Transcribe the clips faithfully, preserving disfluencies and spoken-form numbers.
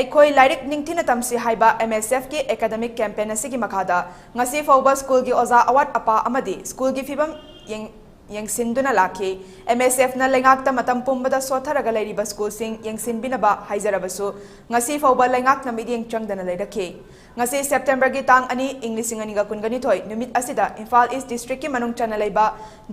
ꯑꯩꯈꯣꯏ ꯂꯥꯏꯔꯤꯛ ꯅꯤꯡꯊꯤꯅ ꯇꯝꯁꯤ ꯍꯥꯏꯕ M S F ꯀꯤ academic campaign ꯑꯁꯤꯒꯤ ꯃꯈꯥꯗ ꯉꯁꯤ ꯐꯥꯎꯕ ꯁ꯭ꯀꯨꯜꯒꯤ ꯑꯣꯖꯥ ꯑꯋꯥꯠ ꯑꯄꯥ ꯑꯃꯗꯤ ꯁ꯭ꯀꯨꯜꯒꯤ ꯐꯤꯕꯝ ꯌꯦꯡ-, ꯌꯦꯡꯁꯤꯟꯗꯨꯅ ꯂꯥꯛꯈꯤ꯫ M S F ꯅ ꯂꯩꯉꯥꯛꯇ ꯃꯇꯝ ꯄꯨꯝꯕꯗ ꯁꯣꯠꯊꯔꯒ ꯂꯩꯔꯤꯕ ꯁ꯭ꯀꯨꯜꯁꯤꯡ ꯌꯦꯡꯁꯤꯟꯕꯤꯅꯕ ꯍꯥꯏꯖꯔꯕꯁꯨ ꯉꯁꯤ ꯐꯥꯎꯕ ꯂꯩꯉꯥꯛꯅ ꯃꯤꯠꯌꯦꯡ ꯆꯪꯗꯅ ꯂꯩꯔꯛꯈꯤ꯫ ꯉꯁꯤ September ꯒꯤ ꯇꯥꯡ ꯑꯅꯤ, ꯏꯪ ꯂꯤꯁꯤꯡ ꯑꯅꯤꯒ ꯀꯨꯟꯒ ꯅꯤꯊꯣꯏ ꯅꯨꯃꯤꯠ ꯑꯁꯤꯗ ꯏꯝꯐꯥꯜ East District ꯀꯤ ꯃꯅꯨꯡ ꯆꯟꯅ ꯂꯩꯕ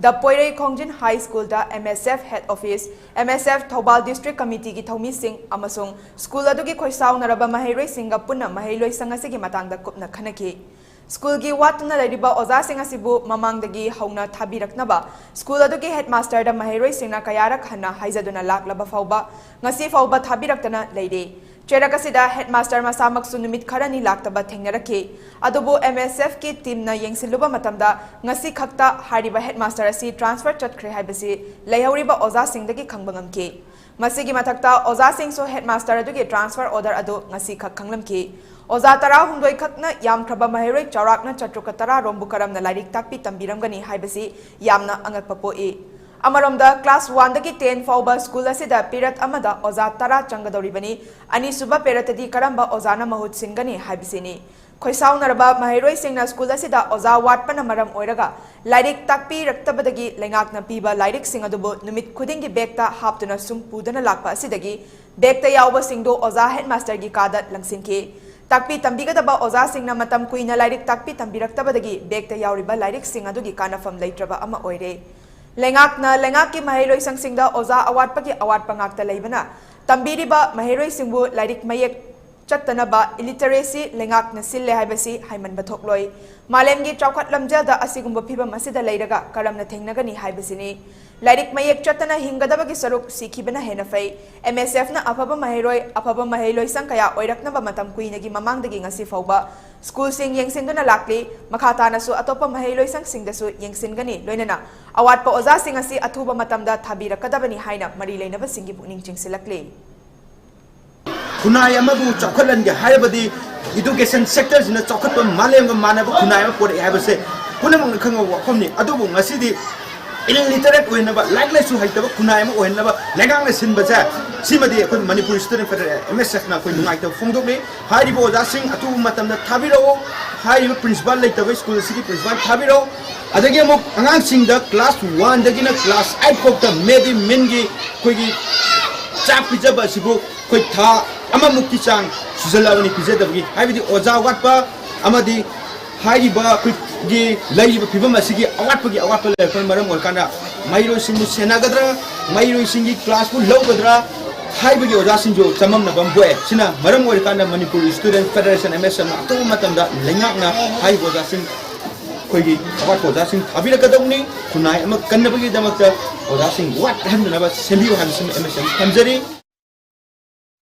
ꯗ ꯄꯣꯏꯔꯩ ꯈꯣꯡꯖꯤꯟ High School ꯗ M S F Head Office, M S F Thoubal District Committee ꯒꯤ ꯊꯧꯃꯤꯁꯤꯡ ꯑꯃꯁꯨꯡ ꯁ꯭ꯀꯨꯜ ꯑꯗꯨꯒꯤ ꯈꯣꯏꯁꯥꯎꯅꯔꯕ ꯃꯍꯩꯔꯣꯏꯁꯤꯡꯒ ꯄꯨꯟꯅ ꯃꯍꯩ ꯂꯣꯏꯁꯪ ꯑꯁꯤꯒꯤ ꯃꯇꯥꯡꯗ ꯀꯨꯞꯅ ꯈꯟꯅꯈꯤ꯫ ꯁ꯭ꯀꯨꯜꯒꯤ ꯋꯥꯠꯇꯨꯅ ꯂꯩꯔꯤꯕ ꯑꯣꯖꯥꯁꯤꯡ ꯑꯁꯤꯕꯨ ꯃꯃꯥꯡꯗꯒꯤ ꯍꯧꯅ ꯊꯥꯕꯤꯔꯛꯅꯕ ꯁ꯭ꯀꯨꯜ ꯑꯗꯨꯒꯤ headmaster ꯗ ꯃꯍꯩꯔꯣꯏꯁꯤꯡꯅ ꯀꯌꯥꯔꯛ ꯍꯟꯅ ꯍꯥꯏꯖꯗꯨꯅ ꯂꯥꯛꯂꯕ ꯐꯥꯎꯕ ꯉꯁꯤ ꯐꯥꯎꯕ ꯊꯥꯕꯤꯔꯛꯇꯅ ꯂꯩꯔꯤ꯫ ꯆꯩꯔꯛ ꯑꯁꯤꯗ headmaster ꯃꯁꯥꯃꯛꯁꯨ ꯅꯨꯃꯤꯠ ꯈꯔꯅꯤ ꯂꯥꯛꯇꯕ ꯊꯦꯡꯅꯔꯛꯈꯤ꯫ ꯑꯗꯨꯕꯨ M S F ꯀꯤ team ꯅ ꯌꯦꯡꯁꯤꯜꯂꯨꯕ ꯃꯇꯝꯗ ꯉꯁꯤ ꯈꯛꯇ ꯍꯥꯏꯔꯤꯕ headmaster ꯑꯁꯤ transfer ꯆꯠꯈ꯭ꯔꯦ ꯍꯥꯏꯕꯁꯤ ꯂꯩꯍꯧꯔꯤꯕ ꯑꯣꯖꯥꯁꯤꯡꯗꯒꯤ ꯈꯪꯕ ꯉꯝꯈꯤ꯫ ꯃꯁꯤꯒꯤ ꯃꯊꯛꯇ ꯑꯣꯖꯥꯁꯤꯡꯁꯨ headmaster ꯑꯗꯨꯒꯤ transfer order ꯑꯗꯨ ꯉꯁꯤ ꯈꯛ ꯈꯪꯂꯝꯈꯤ꯫ ꯑꯣꯖꯥ ꯇꯔꯥꯍꯨꯝꯗꯣꯏ ꯈꯛꯅ ꯌꯥꯝꯈ꯭ꯔꯕ ꯃꯍꯩꯔꯣꯏ ꯆꯥꯎꯔꯥꯛꯅ ꯆꯥꯇ꯭ꯔꯨꯛꯀ ꯇꯔꯥ ꯔꯣꯝꯕꯨ ꯀꯔꯝꯅ ꯂꯥꯏꯔꯤꯛ ꯇꯥꯛꯄꯤ ꯇꯝꯕꯤꯔꯝꯒꯅꯤ ꯍꯥꯏꯕꯁꯤ ꯌꯥꯝꯅ ꯑꯉꯛꯄ ꯄꯣꯛꯏ꯫ ꯑꯃꯔꯣꯝꯗ class one ꯗꯒꯤ ten ꯐꯥꯎꯕ ꯁ꯭ꯀꯨꯜ ꯑꯁꯤꯗ period ꯑꯃꯗ ꯑꯣꯖꯥ ꯇꯔꯥ ꯆꯪꯒꯗꯧꯔꯤꯕꯅꯤ꯫ ꯑꯅꯤꯁꯨꯕ period ꯇꯗꯤ ꯀꯔꯝꯕ ꯑꯣꯖꯥꯅ ꯃꯍꯨꯠ ꯁꯤꯟꯒꯅꯤ ꯍꯥꯏꯕꯁꯤꯅꯤ꯫ ꯈꯣꯏꯁꯥꯎꯅꯔꯕ ꯃꯍꯩꯔꯣꯏꯁꯤꯡꯅ ꯁ꯭ꯀꯨꯜ ꯑꯁꯤꯗ ꯑꯣꯖꯥ ꯋꯥꯠꯄꯅ ꯃꯔꯝ ꯑꯣꯏꯔꯒ ꯂꯥꯏꯔꯤꯛ ꯇꯥꯛꯄꯤꯔꯛꯇꯕꯗꯒꯤ ꯂꯩꯉꯥꯛꯅ ꯄꯤꯕ ꯂꯥꯏꯔꯤꯛꯁꯤꯡ ꯑꯗꯨꯕꯨ ꯅꯨꯃꯤꯠ ꯈꯨꯗꯤꯡꯒꯤ bag ꯇ ꯍꯥꯞꯇꯨꯅ ꯁꯨꯝ ꯄꯨꯗꯨꯅ ꯂꯥꯛꯄ ꯑꯁꯤꯗꯒꯤ bag ꯇ ꯌꯥꯎꯕꯁꯤꯡꯗꯨ ꯑꯣꯖꯥ headmaster ꯒꯤ ꯀꯥꯗ ꯂꯪꯁꯤꯟꯈꯤ꯫ ꯇꯥꯛꯄꯤ ꯇꯝꯕꯤꯒꯗꯕ ꯑꯣꯖꯥꯁꯤꯡꯅ ꯃꯇꯝ ꯀꯨꯏꯅ ꯂꯥꯏꯔꯤꯛ ꯇꯥꯛꯄꯤ ꯇꯝꯕꯤꯔꯛꯇꯕꯗꯒꯤ bag ꯇ ꯌꯥꯎꯔꯤꯕ ꯂꯥꯏꯔꯤꯛꯁꯤꯡ ꯑꯗꯨꯒꯤ ꯀꯥꯟꯅꯐꯝ ꯂꯩꯇ꯭ꯔꯕ ꯑꯃ ꯑꯣꯏꯔꯦ꯫ ꯂꯩꯉꯥꯛꯅ ꯂꯩꯉꯥꯛꯀꯤ ꯃꯍꯩꯂꯣꯏꯁꯪꯁꯤꯡꯗ ꯑꯣꯖꯥ ꯑꯋꯥꯠꯄꯒꯤ ꯑꯋꯥꯠꯄ ꯉꯥꯛꯇ ꯂꯩꯕꯅ ꯇꯝꯕꯤꯔꯤꯕ ꯃꯍꯩꯔꯣꯏꯁꯤꯡꯕꯨ ꯂꯥꯏꯔꯤꯛ ꯃꯌꯦꯛ ꯆꯠꯇꯅꯕ illiteracy ꯂꯩꯉꯥꯛꯅ ꯁꯤꯜꯂꯦ ꯍꯥꯏꯕꯁꯤ ꯍꯥꯏꯃꯟꯕ ꯊꯣꯛꯂꯣꯏ꯫ ꯃꯥꯂꯦꯝꯒꯤ ꯆꯥꯎꯈꯠ ꯂꯝꯖꯦꯜꯗ ꯑꯁꯤꯒꯨꯝꯕ ꯐꯤꯚꯝ ꯑꯁꯤꯗ ꯂꯩꯔꯒ ꯀꯔꯝꯅ ꯊꯦꯡꯅꯒꯅꯤ ꯍꯥꯏꯕꯁꯤꯅꯤ꯫ ꯂꯥꯏꯔꯤꯛ ꯃꯌꯦꯛ ꯆꯠꯇꯅ ꯍꯤꯡꯒꯗꯕꯒꯤ ꯁꯔꯨꯛ ꯁꯤꯈꯤꯕꯅ ꯍꯦꯟꯅ ꯐꯩ꯫ M S F ꯅ ꯑꯐꯕ ꯃꯍꯩꯔꯣꯏ, ꯑꯐꯕ ꯃꯍꯩꯂꯣꯏꯁꯪ ꯀꯌꯥ ꯑꯣꯏꯔꯛꯅꯕ ꯃꯇꯝ ꯀꯨꯏꯅꯒꯤ ꯃꯃꯥꯡꯗꯒꯤ ꯉꯁꯤ ꯐꯥꯎꯕ ꯁ꯭ꯀꯨꯜꯁꯤꯡ ꯌꯦꯡꯁꯤꯟꯗꯨꯅ ꯂꯥꯛꯂꯤ꯫ ꯃꯈꯥ ꯇꯥꯅꯁꯨ ꯑꯇꯣꯞꯄ ꯃꯍꯩꯂꯣꯏꯁꯪꯁꯤꯡꯗꯁꯨ ꯌꯦꯡꯁꯤꯟꯒꯅꯤ, ꯂꯣꯏꯅꯅ ꯑꯋꯥꯠꯄ ꯑꯣꯖꯥꯁꯤꯡ ꯑꯁꯤ ꯑꯊꯨꯕ ꯃꯇꯝꯗ ꯊꯥꯕꯤꯔꯛꯀꯗꯕꯅꯤ ꯍꯥꯏꯅ ꯃꯔꯤ ꯂꯩꯅꯕꯁꯤꯡꯒꯤ ꯄꯨꯛꯅꯤꯡ ꯆꯤꯡꯁꯤꯜꯂꯛꯂꯤ꯫ ꯈꯨꯟꯅꯥꯏ ꯑꯃꯕꯨ ꯆꯥꯎꯈꯠꯍꯟꯒꯦ ꯍꯥꯏꯔꯕꯗꯤ education sector ꯁꯤꯅ ꯆꯥꯎꯈꯠꯄ ꯃꯥꯂꯦꯝꯒ ꯃꯥꯟꯅꯕ ꯈꯨꯟꯅꯥꯏ ꯑꯃ ꯄꯨꯔꯛꯑꯦ ꯍꯥꯏꯕꯁꯦ ꯄꯨꯝꯅꯃꯛꯅ ꯈꯪꯕ ꯋꯥꯐꯝꯅꯤ꯫ ꯑꯗꯨꯕꯨ ꯉꯁꯤꯗꯤ illiterate ꯑꯣꯏꯅꯕ, ꯂꯥꯏꯔꯤꯛ ꯂꯥꯏꯁꯨ ꯍꯩꯇꯕ ꯈꯨꯟꯅꯥꯏ ꯑꯃ ꯑꯣꯏꯍꯟꯅꯕ ꯂꯩꯉꯥꯛꯅ ꯁꯤꯟꯕꯁꯦ, ꯁꯤꯃꯗꯤ ꯑꯩꯈꯣꯏ ꯃꯅꯤꯄꯨꯔ ꯏꯁꯇꯨꯗꯦꯟ ꯐꯦꯗꯔꯦꯜ, ꯑꯦꯝ ꯑꯦꯁ ꯑꯦꯐꯅ ꯑꯩꯈꯣꯏ ꯅꯨꯡꯉꯥꯏꯇꯕ ꯐꯣꯡꯗꯣꯛꯂꯤ꯫ ꯍꯥꯏꯔꯤꯕ ꯑꯣꯖꯥꯁꯤꯡ ꯑꯊꯨꯕ ꯃꯇꯝꯗ ꯊꯥꯕꯤꯔꯛꯎ꯫ ꯍꯥꯏꯔꯤꯕ ꯄ꯭ꯔꯤꯟꯁꯤꯄꯥꯜ ꯂꯩꯇꯕ ꯁ꯭ꯀꯨꯜ ꯑꯁꯤꯒꯤ ꯄ꯭ꯔꯤꯟꯁꯤꯄꯥꯜ ꯊꯥꯕꯤꯔꯛꯎ꯫ ꯑꯗꯒꯤ ꯑꯃꯨꯛ ꯑꯉꯥꯡꯁꯤꯡꯗ ꯀ꯭ꯂꯥꯁ ꯋꯥꯟꯗꯒꯤꯅ ꯀ꯭ꯂꯥꯁ ꯑꯩꯠ ꯐꯥꯎꯗ ꯃꯤꯠ ꯗꯦ ꯃꯤꯜꯒꯤ ꯑꯩꯈꯣꯏꯒꯤ ꯆꯥꯛ ꯄꯤꯖꯕ ꯑꯁꯤꯕꯨ ꯑꯩꯈꯣꯏ ꯊꯥ ꯑꯃꯃꯨꯛꯀꯤ ꯆꯥꯡ ꯁꯨꯖꯜꯂꯛꯑꯕꯅꯤ ꯄꯤꯖꯗꯕꯒꯤ꯫ ꯍꯥꯏꯕꯗꯤ ꯑꯣꯖꯥ ꯋꯥꯠꯄ ꯑꯃꯗꯤ ꯍꯥꯏꯔꯤꯕ ꯑꯩꯈꯣꯏꯒꯤ ꯂꯩꯔꯤꯕ ꯐꯤꯕꯝ ꯑꯁꯤꯒꯤ ꯑꯋꯥꯠꯄꯒꯤ ꯑꯋꯥꯠꯄ ꯂꯩꯔꯛꯄꯅ ꯃꯔꯝ ꯑꯣꯏꯔꯀꯥꯟꯗ ꯃꯍꯩꯔꯣꯏꯁꯤꯡꯕꯨ ꯁꯦꯟꯅꯒꯗ꯭ꯔꯥ, ꯃꯍꯩꯔꯣꯏꯁꯤꯡꯒꯤ ꯀ꯭ꯂꯥꯁꯄꯨ ꯂꯧꯒꯗ꯭ꯔꯥ ꯍꯥꯏꯕꯒꯤ ꯑꯣꯖꯥꯁꯤꯡꯁꯨ ꯆꯃꯝꯅꯕ ꯑꯃ ꯄꯣꯛꯑꯦ꯫ ꯁꯤꯅ ꯃꯔꯝ ꯑꯣꯏꯔꯀꯥꯟꯗ ꯃꯅꯤꯄꯨꯔ ꯏꯁꯇꯨꯗꯦꯟ ꯐꯦꯗꯔꯦꯁꯟ, ꯑꯦꯝ ꯑꯦꯁ ꯑꯦꯝꯅ ꯑꯊꯨꯕ ꯃꯇꯝꯗ ꯂꯩꯉꯥꯛꯅ ꯍꯥꯏꯔꯤꯕ ꯑꯣꯖꯥꯁꯤꯡ, ꯑꯩꯈꯣꯏꯒꯤ ꯑꯋꯥꯠꯄ ꯑꯣꯖꯥꯁꯤꯡ ꯊꯥꯕꯤꯔꯛꯀꯗꯧꯕꯅꯤ꯫ ꯈꯨꯟꯅꯥꯏ ꯑꯃ ꯀꯟꯅꯕꯒꯤꯗꯃꯛꯇ ꯑꯣꯖꯥꯁꯤꯡ ꯋꯥꯠꯍꯟꯗꯅꯕ ꯁꯦꯝꯕꯤꯌꯨ ꯍꯥꯏꯕꯁꯤꯃ ꯑꯦꯝ ꯑꯦꯁ ꯑꯦꯝ ꯊꯝꯖꯔꯤ꯫